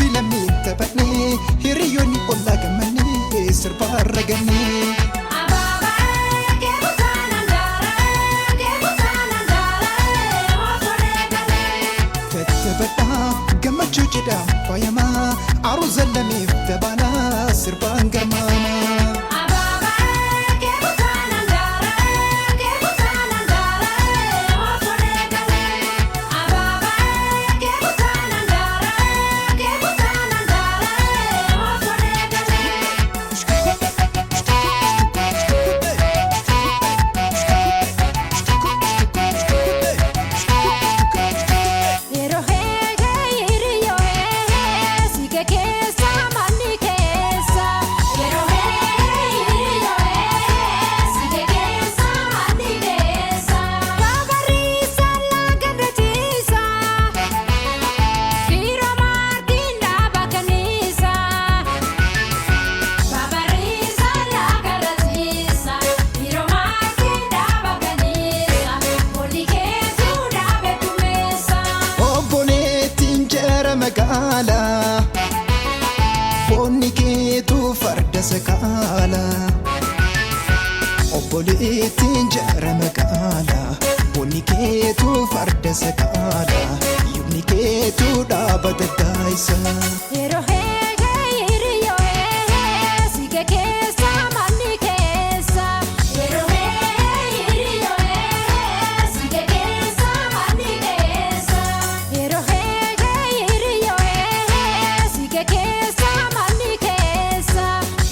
Fi lammiin taphannee hiriyoonni ollaa gammannee sirbaa ragannee. Tattaphadhaa gammachuu jedhaa faayamaa aruuza lameef dabaalaa sirbaan garmaamaa. Yeroo heegee hiriyyoo heegee siike keessa manni keessa. Yeroo heegee hiriyyoo heegee siike keessa manni keessa. Babarriisa laga ciisa Fiiroo maartiin dhaaba kanniisa. Babarriisa laga ciisa Fiiroo maartiin dhaaba kanniisa. Boolli keetuu dhaabee dumeessa. Obboleettiin jara magaalaa boonni keetuu farda sakaalaa. Obboleettiin jara magaalaa boonni keetuu farda sakaalaa yubni keetuu dhaaba daddaayisa. Yeroo heegee hiriyyoo heegee siike keessa manni keessa. Yeroo heegee hiriyyoo heegee siike keessa manni keessa. Yeroo heegee hiriyyoo heegee siike keessa manni keessa.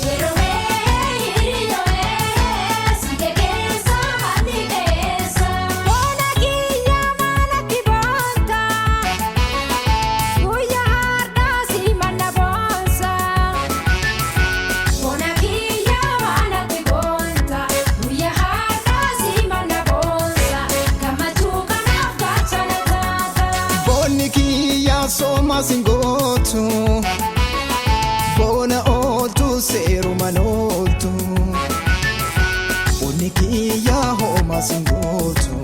Yeroo heegee hiriyyoo heegee siike keessa manni keessa. Boona kiyya manatti boonta. Guyyaa har'aa si manna boonsa. Bona kiyya manatti boonta. Guyyaa har'aa si manna boonsa. Gammachuu kanaaf gaachana taata. Boonni kiyyaa soomaa singootu boona ooltu seerumaan ooltu. Boonni kiyyaa hoomaa singootu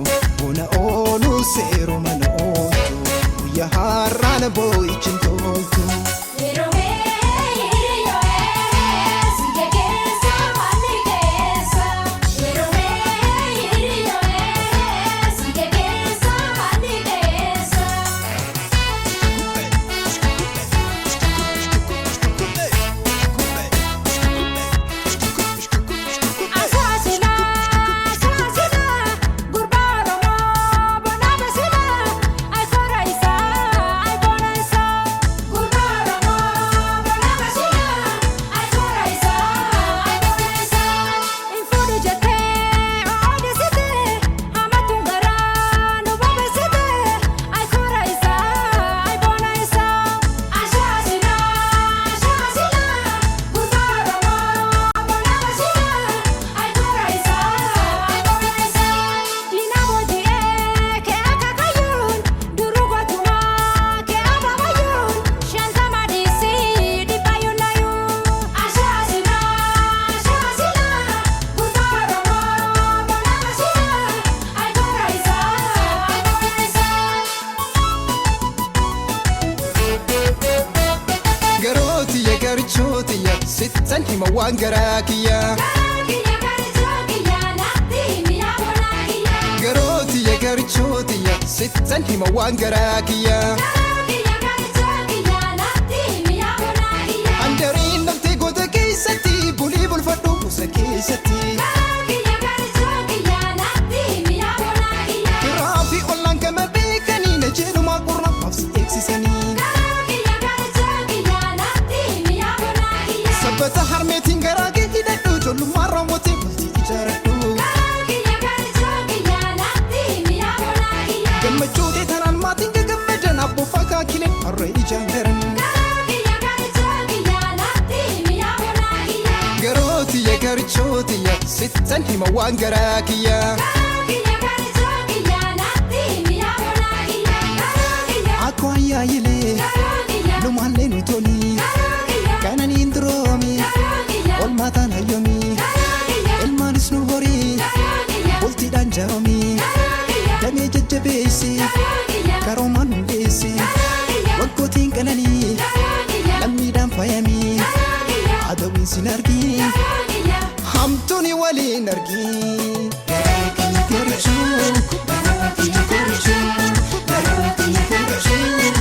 boona oolu seerumaan ooltu guyyaa har'aan boo'ichi hin toltu. Yeroo hiriyyoo siike keessa manni keessa. Yeroo hiriyyoo siike keessa manni keessa. Asaasila asaasila gurbaa Oromoo bona basila ayikoora isaa ayikoora isaa. Gurbaa Oromoo bona basila ayikoora isaa ayikoora isaa. Nfuudhu jettee oodisite hamatuun garaa nu bobeessite ayikoora isaa ayikoora isaa. Asaasila asaasila gurbaa Oromoo bona basila ayikoora isaa ayikoora isaa. Diina booji'ee kee akaakayyuun duruu gootumaa kee abaabayyuun shantama dhiisii dhibbayyuun nayyuu. Asaasila asaasila gurbaa Oromoo bona basila ayikoora isaa ayikoora isaa. Garootiyya garchootiyya sittan hima waan garaa kiyya. Kiyya garjoo kiyya natti mi'a bonaa kiyya. Garootiyya garchootiyya sittan hima waan garaa kiyya. Kiyya garjoo kiyya natti mi'a bonaa kiyya. Handariin dhaltee goota keessatti bulii bulfadhu musa keessatti. Kiyya garjoo kiyya natti mi'a bonaa kiyya. Firaa fi ollaan gama beekanii na jedhumaa qorra maaf si eegsisanii. Kiyya garjoo kiyya natti mi'a bonaa kiyya. Sabbata harmeetiin garaa kee hidhadhu ijoollummaa raawwatee bultii ijaaradhu. Kiyya garjoo kiyya natti mi'a bonaa kiyya. Gammachuu ta'e tanaan maatiin gagammadan abboofaa kaakileen harree ijaan garan. Kiyya garjoo kiyya natti mi'a bonaa kiyya. Garootiyya garchootiyya sittan hima waan garaa kiyya. Kiyya garjoo kiyya natti mi'a bonaa kiyya. Kiyya Akkoo ayyaayilee kiyya lumaallee nu toli kiyya kananiin duroomi kiyya olmaataan hayyomi kiyya ilmaanis nu horii kiyya bultiidhaan jaaromi damee jajjabeessi kiyya karoomaan hundeessi kiyya waggootiin qananii kiyya. Lammiidhaan faayamii adawiin sin argii hamtuuni waliin argii. Garaa kiyya korchuu, garaa kiyya korchuu, garaa kiyya korchuu.